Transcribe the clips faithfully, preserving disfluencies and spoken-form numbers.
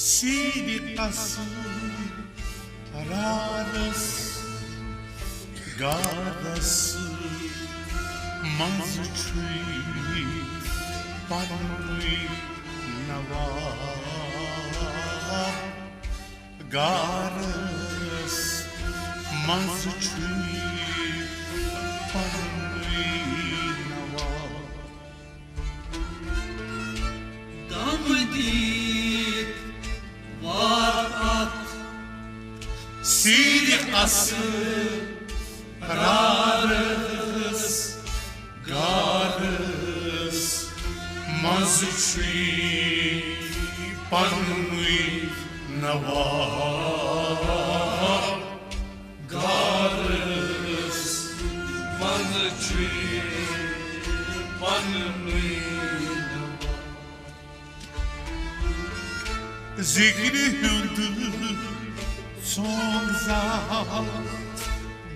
سیٖرِ قصرٕ رارس گارس منٛز چھُے پننُے نواب۔ گارس منٛز چھُے پننُے نواب۔ دم دِتھ وات اتھ سیٖرِ قصرٕ رارس گارس منٛز چھُے پننُے نواب۔ گارس منٛز چھُے پننُے نواب۔ ذِکرِ ہُنٛد ژونگ زا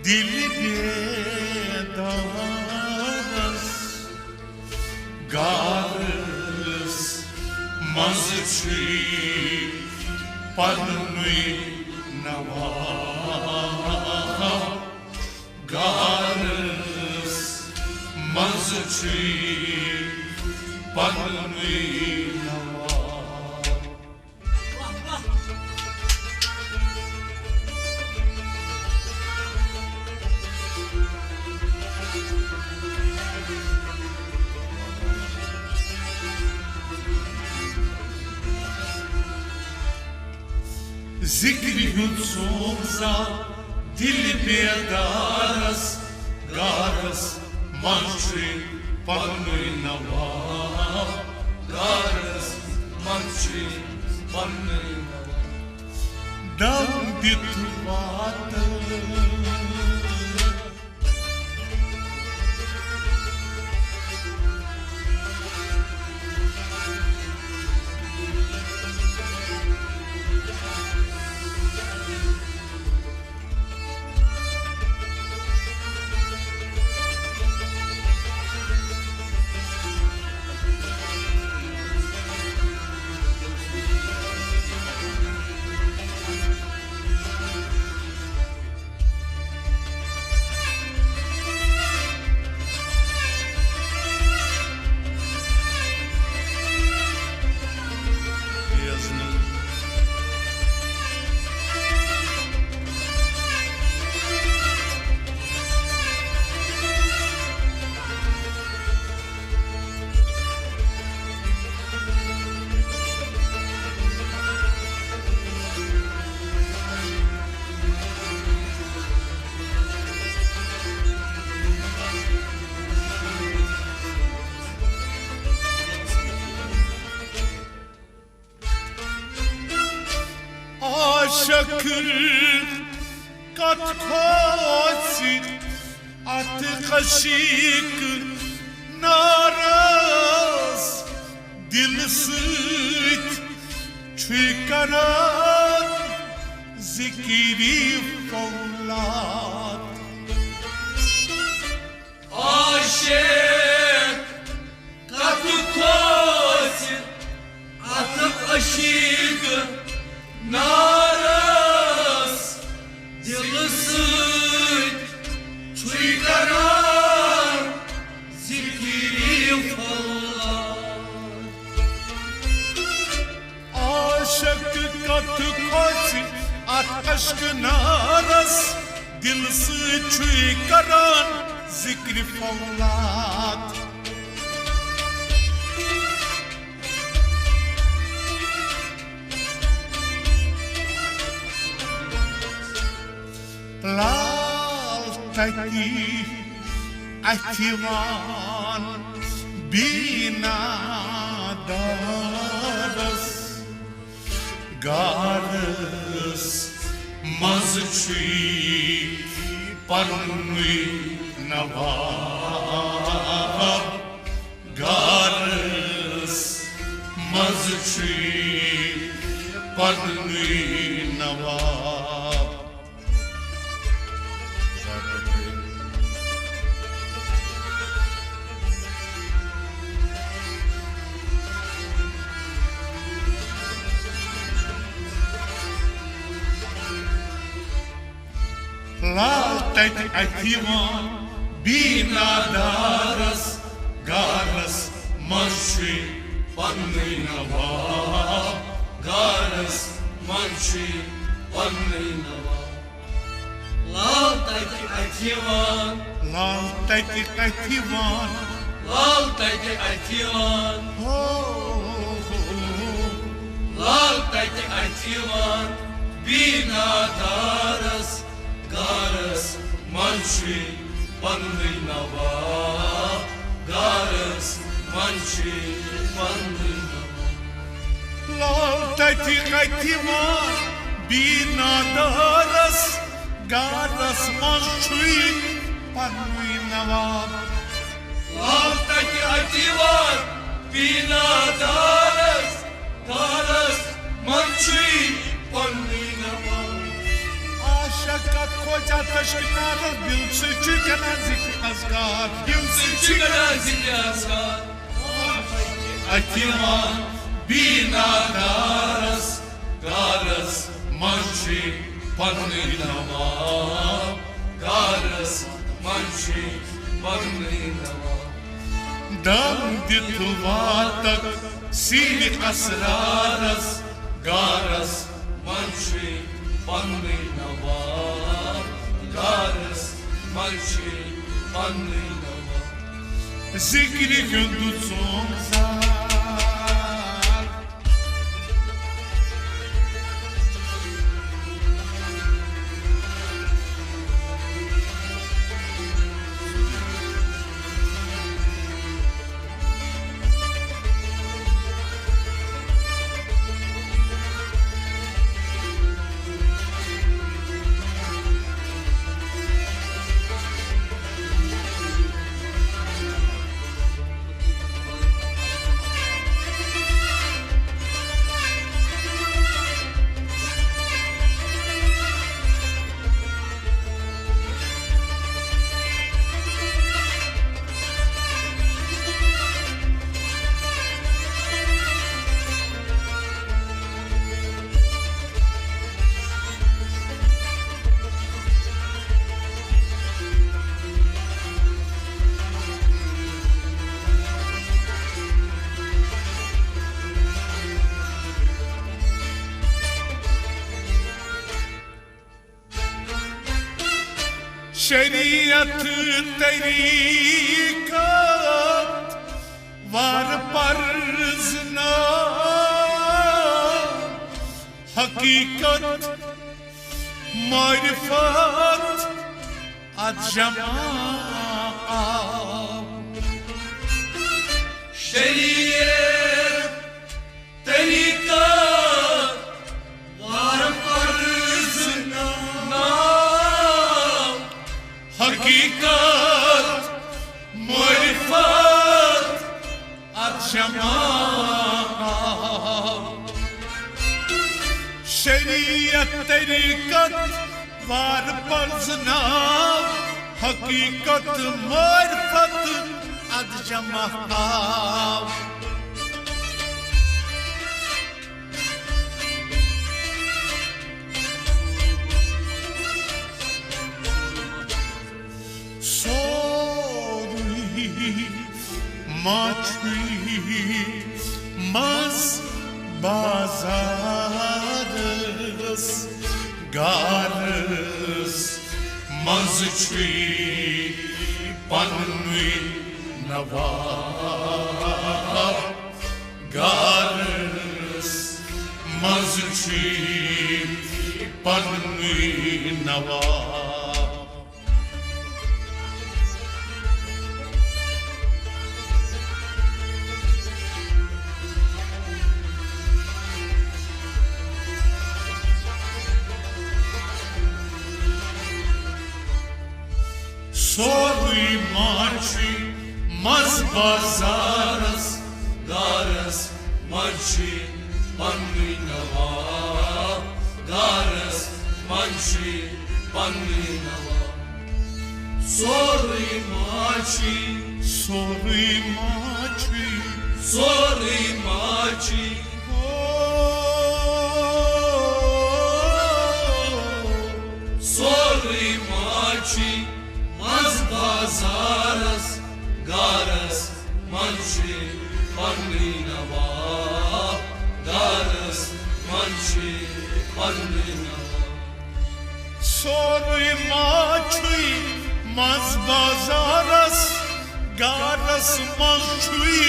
دِلہِ بیدارس۔ گارس منٛز چھُے پننُے نواب۔ گارس منٛز چھُے پننُے نواب۔ ذِکرِ ہُنٛد ژونگ زا دِلہِ بیدارس۔ گارس منٛز چھُے پننُے نواب۔ گارس منٛز چھُے پننُے نواب۔ دم دِتھ واتہٕ عاشق کتھ کھوژِ اتھ عشیق نارس۔ دل سۭتۍ چھُے کران ذِکرِ فولاد۔ عاشق کتھ کھوژِ اتھ عشیق نارس۔ دل سۭتۍ چھُے کران ذِکرِ فولاد۔ عاشق کتھ کھوژِ اتھ عشق نارس۔ دل سۭتۍ چھُے کران ذِکرِ فولاد۔ لال تتی اتھِ وان بینا دارس۔ گارس منٛز چھُے پننُے نواب۔ گارس منٛز چھُے پننُے نواب۔ لال تتہِ اتھِ یِوان بینا دارس، گارس منٛز چھُے پننُے نواب، گارس منٛز چھُے پننُے نواب۔ لال تتہِ اتھِ یِوان، لال تتہِ اتھِ یِوان، لال تتہِ اتھِ یِوان، ہو، ہو، ہو۔ لال تتہِ اتھِ یِوان بینا دارس، گارس منٛز چھُے پننُے نواب، گارس منٛز چھُے پننُے نواب۔ لال تتہِ اتھِ یِوان بینا دارس، گارس منٛز چھُے پننُے نواب۔ لال تتہِ اتھِ یِوان بینا دارس، گارس منٛز چھُے پننُے نواب۔ عاشق کھوژان تشکہِ نارس، دل سۭتۍ چھُے کران ذکر اذکار، دل سۭتۍ چھُے کران ذکر اذکار۔ اتھِ یِوان بینا دارس، گارس منٛز چھُے پننُے نواب، گارس منٛز چھُے پننُے نواب۔ دم دِتھ واتکھ سِرِ اسرارس، گارس منٛز چھُے پننُے نواب، گارس منٛز چھُے پننُے نواب۔ ذکرِ ہُنٛد ژوٚم زار۔ شریعت، طریقت، وار پرزناو، حقیقت، معرفت، اتھ جمع آو۔ شریعت، طریقت، وار پرزناو، حقیقت، معرفت، اتھ جمع آو۔ شریعت، طریقت، وار پرزناو، حقیقت، معرفت، اتھ جمع آو۔ سورُے ما چھُے منٛز بازارس، گارس منٛز چھُے پننُے نواب، گارس منٛز چھُے پننُے نواب۔ سورُے ما چھُے منٛز بازارس، گارس منٛز چھُے پننُے نواب، گارس منٛز چھُے پننُے نواب۔ سورُے ما چھُے، سورُے ما چھُے، سورُے ما چھُے، او، سورُے ما پننُے نواب۔ سورُے ما چھُے منٛز بازارس، گارس منٛز چھُے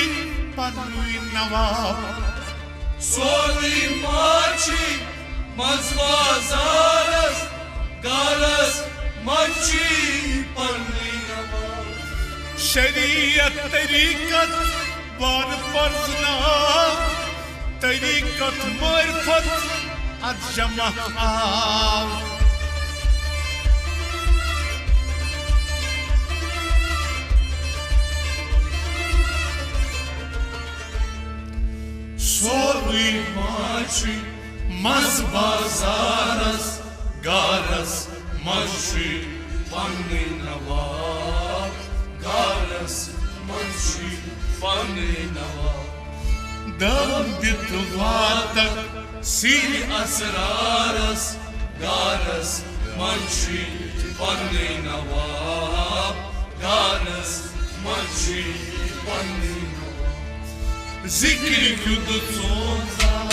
پننُے نواب۔ سورُے ما چھُے منٛز بازارس، گارس منٛز چھُے پننُے نواب۔ شریعت طریقت بار پرزناو، طریقت معرفت اتھ جمع آو۔ سورُے ما چھُے منٛز بازارس، گارس منٛز چھُے پننُے نواب، گارس منٛز چھُے پننُے نواب۔ دم دِتھ واتکھ سِرِ اسرارس، گارس منٛز چھُے پننُے نواب، گارس منٛز چھُے پننُے نواب۔ ذکرِ ہُنٛد ژونزار۔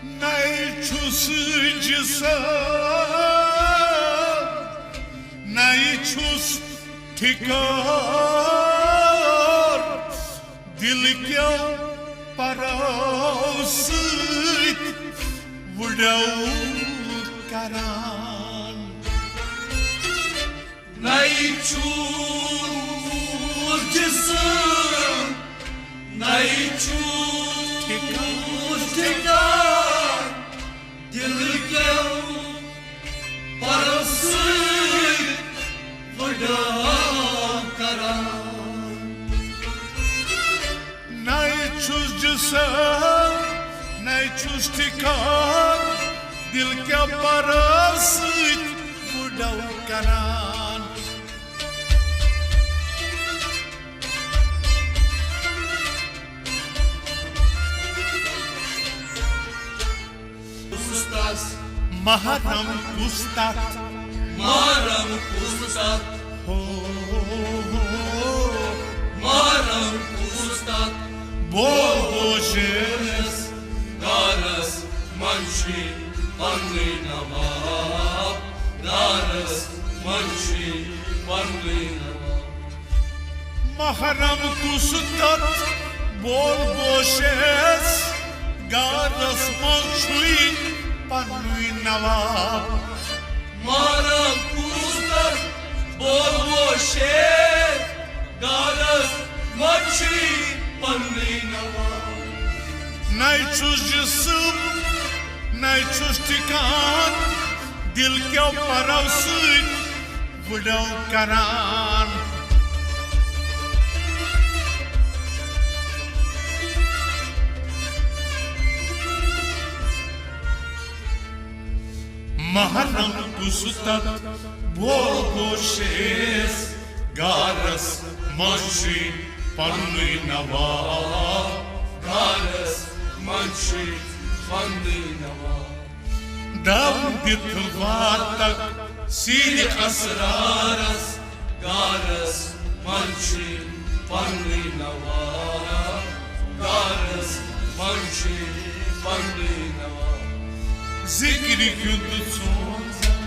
نَے چھُس جسم، نَے چھُس ٹھیکار، دِل کیو پرو سۭتۍ وُڈو کران۔ نَے چھُس جسم، نَے چھُس ٹھیکار، دِل کیو پرو سۭتۍ وُڈو کران۔ نَے چھُس جسم، نَے چھُس ٹھیکار، دِل کیو پرو سۭتۍ وُڈو کران۔ کُس تَس؟ محرم کُس تَتھ؟ محرم کُس تَتھ؟ ہو، محرم کُس تَتھ؟ بو، بو شیرس۔ گارس منٛز چھُے پننُے نواب، گارس منٛز چھُے پننُے نواب۔ محرم کُس تَتھ؟ بول بوشس، گارس منٛز چھُے پننُے نواب۔ محرم کُس تَتھ؟ بول بوشس، گارس منٛز چھُے پننُے نواب۔ نَے چھُس جسم، نَے چھُس ٹھیکار، دِل کیو پرو سۭتۍ وُڈو کران۔ محرم کُس تَتھ؟ بو بوشس، گارس منٛز چھُے پننُے نواب، گارس منٛز چھُے پننُے نواب۔ دم دِتھ واتکھ سِرِ اسرارس، گارس منٛز چھُے پننُے نواب، گارس منٛز چھُے پننُے نواب۔ ذکرِ ہُنٛد ژونزار۔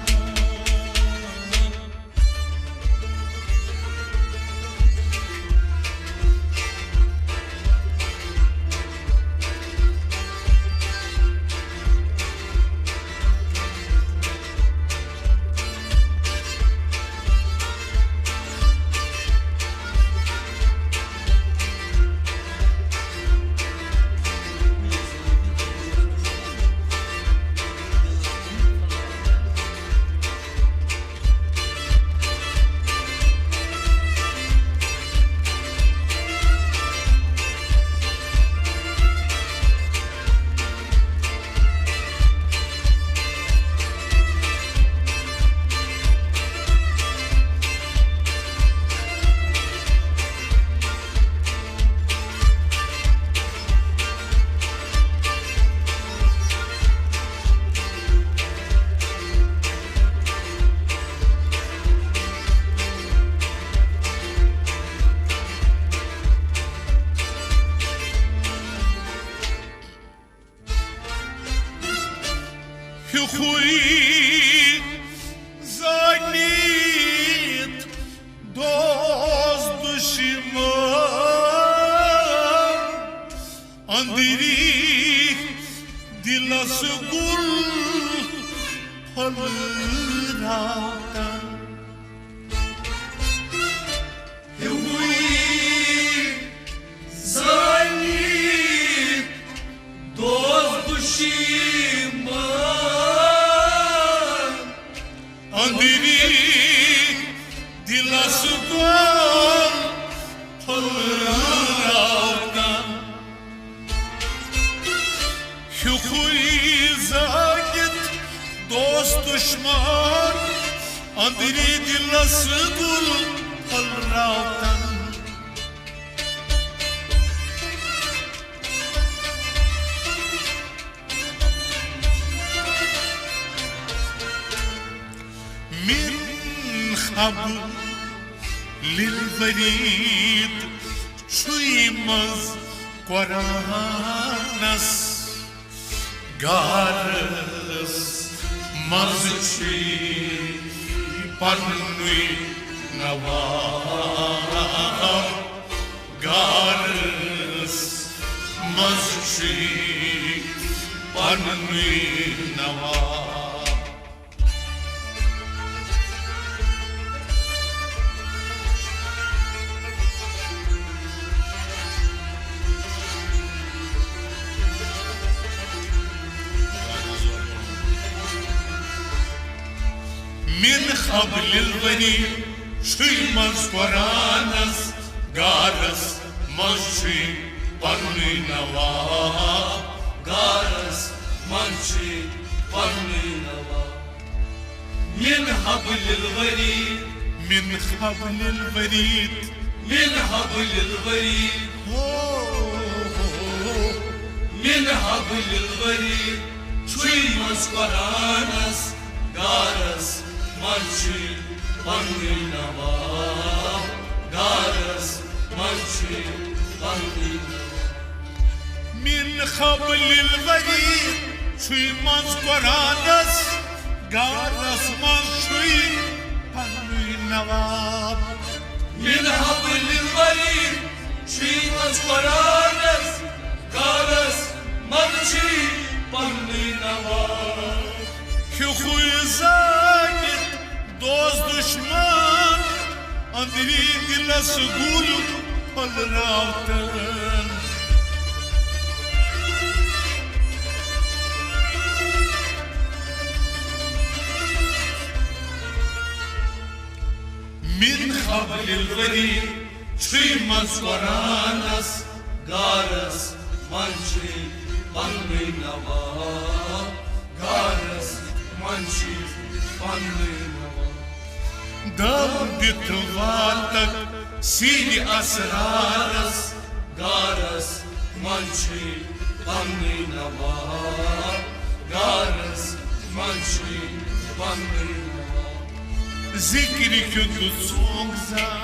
پھٔلراوتن۔ ہیوٗے زٲنِتھ دوست دُشمن، أنٛدری دِلس گوٚل پھٔلراوتن۔ ہیُکُے زٲنِتھ دوست دُشمن، أنٛدری دِلس گوٚل پھٔلراوتن۔ من قبل الورید چھُے منٛز قرآنس، گارس منٛز چھُے پننُے نواب۔ گارس منٛز چھُے پننُے نواب۔ من قبل الورید چھُے منٛز قرآنس، گارس منٛز چھُے پننُے نواب۔ گارس منٛز چھُے پننُے نواب۔ من قبل الورید۔ من قبل الورید۔ من قبل الورید۔ ہو، ہو، ہو۔ من قبل الورید چھُے منٛز قرآنس، گارس منٛز چھُے پننُے نواب۔ گارس منٛز چھُے پننُے نواب۔ من قبل الورید چھُے منٛز قرآنس، گارس منٛز چھُے پننُے نواب۔ من قبل الورید چھُے منٛز قرآنس، گارس منٛز چھُے پننُے نواب۔ ہیُکُے زٲنِتھ دوست دُشمن، أنٛدری دِلس گوٚل پھٔلراوتن۔ من قبل الورید چھُے منٛز قرآنس، گارس منٛز چھُے پننُے نواب۔ گارس منٛز چھُے پننُے نواب۔ دم دِتھ واتکھ سِرِ اسرارس، گارس منٛز چھُے پننُے نواب۔ گارس منٛز چھُے پننُے نواب۔ ذِکرِ ہُنٛد ژونٛگ زان۔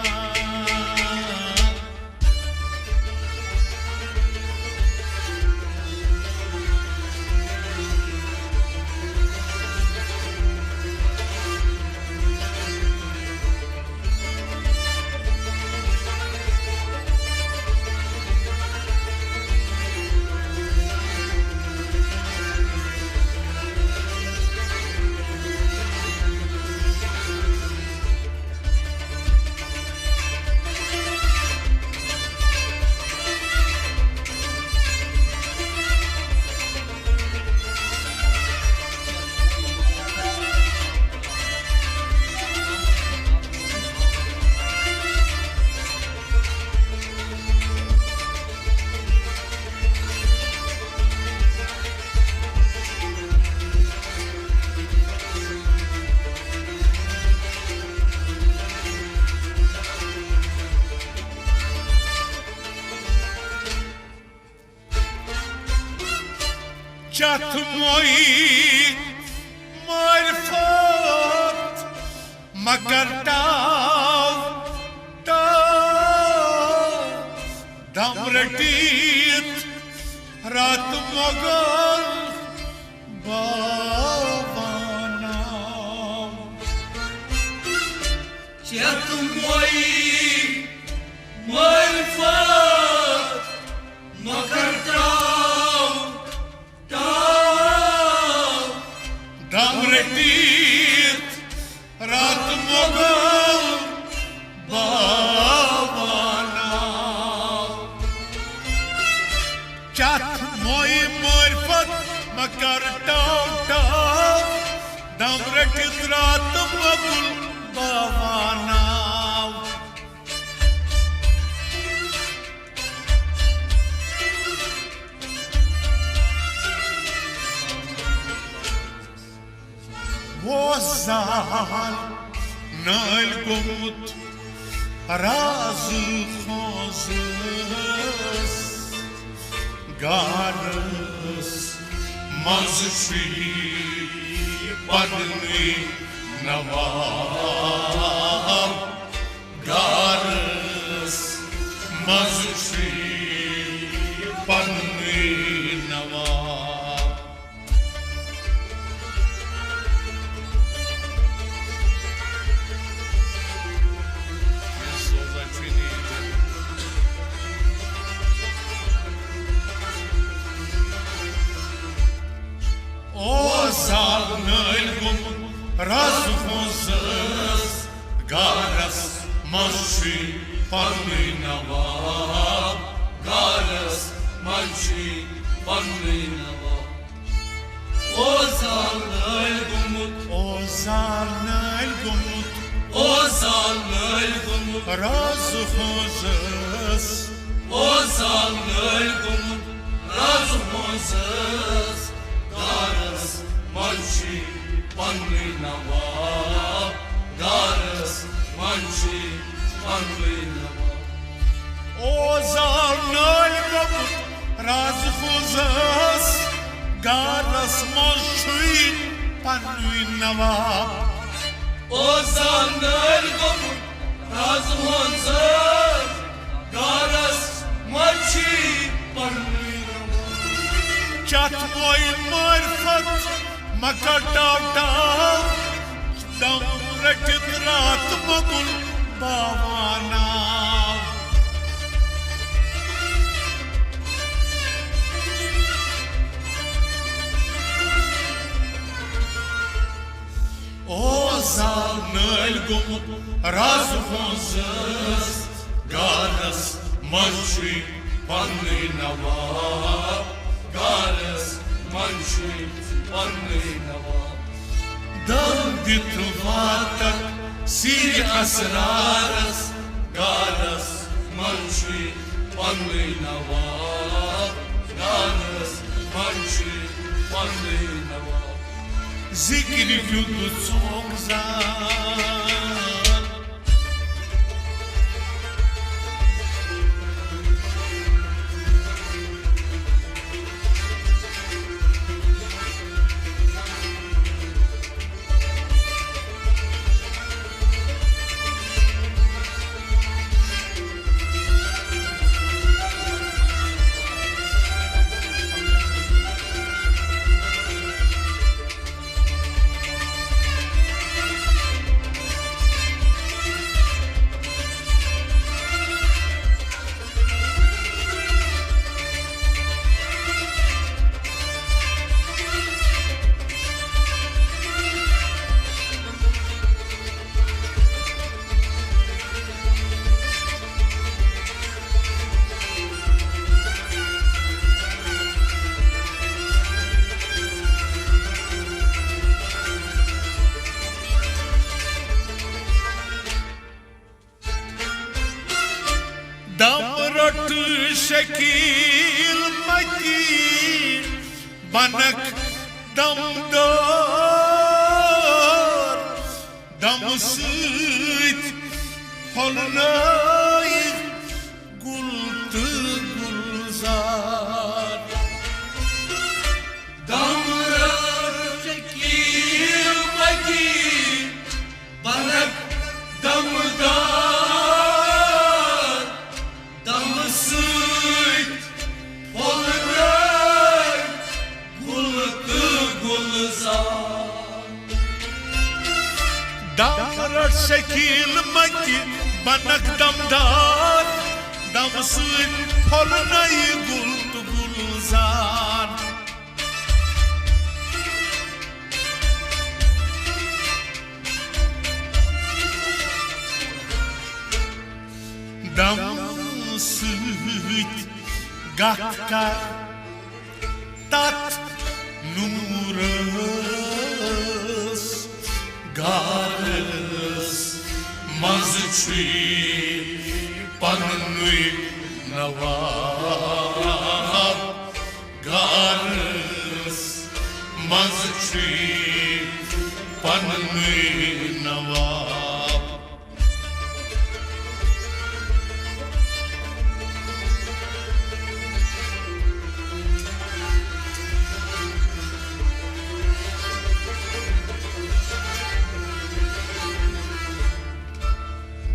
چتھ موئی معرفت مگر ٹاو ٹاو، دم رٔٹِتھ رات مۄغل باوانہ۔ چتھ موئی معرفت مگر ٹاو ٹاو، دم رٔٹِتھ زال نٲلۍ گوٚمُت رازٕ کھوژس گارس منٛز چھُے پننُے نواب۔ گارس منٛز چھُے پننُے نواب۔ او زال نٲلۍ گوٚمُت رازٕ کھوژس گارس منٛز چھُے پننُے نواب۔ گارس منٛز چھُے پننُے نواب۔ او زال نٲلۍ گوٚمُت۔ او زال نٲلۍ گوٚمُت۔ او زال نٲلۍ گوٚمُت۔ رازٕ کھوژس۔ او زال نٲلۍ گوٚمُت۔ رازٕ کھوژس۔ گارس منٛز چھُے پننُے نواب۔ گارس منٛز چھُے پننُے نواب۔ او زال نٲلۍ گوٚمُت رازٕ کھوژس۔ گارس منٛز چھُے پننُے نواب۔ او زال نٲلۍ گوٚمُت رازٕ کھوژس۔ گارس منٛز چھُے پننُے نواب۔ چتھ موے معرفت مکر ٹاو ٹاو، دم رٔٹِتھ راتھ مۄکُل باوان آو۔ او زال نٲلۍ گوٚمُت رازٕ کھوژس۔ گارس منٛز چھُے پننُے نواب۔ گارس منٛز چھُے پننُے نواب۔ دم دِتھ واتکھ سیرِ اسرارس۔ گارس منٛز چھُے پننُے نواب۔ گارس منٛز چھُے پننُے نواب۔ ذکرِ کیُتھ ژوٚک زال۔ دم رٹ شکیل متی، بنک دمدار، دم سۭتۍ پھۄلنٲیِتھ گُل تہٕ گُلزار۔ دم رٹ شکیل متی، بنک دمدار، دم سۭتۍ پھۄلنٲوۍ گُل تہٕ گُلزار۔ دم رٹ شکیل متی، بنک دمدار، دم سۭتۍ پھۄلنٲوۍ گُل تہٕ گُلزار۔ دم سۭتۍ گتھ کر تتھ نورس، گارس منٛز چھُے پننُے نواب۔ گارس منٛز چھُے پننُے نواب۔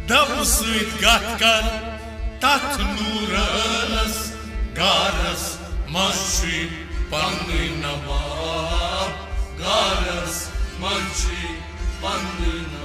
دم سۭتۍ کتھ کر تتھ نورس، گارس منٛز چھُے پننُے نواب، گارس منٛز چھُے پننُے نواب۔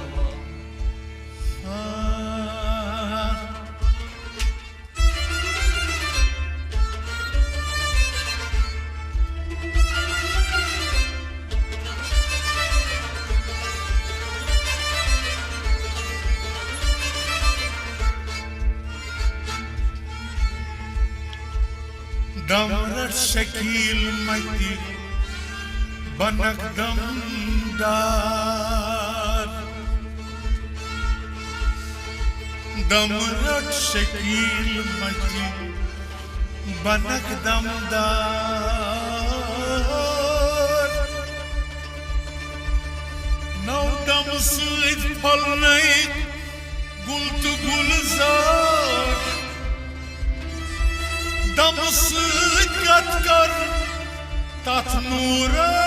دم رٹ شکیل متہِ بنک دمدار۔ دم رٹ شکیل متہِ بنک دمدار۔ نو دم سۭتۍ پھۄلنٲیِکھ گُل تہٕ گُلزار۔ دم سۭتۍ کتھ کر تتھ نورس۔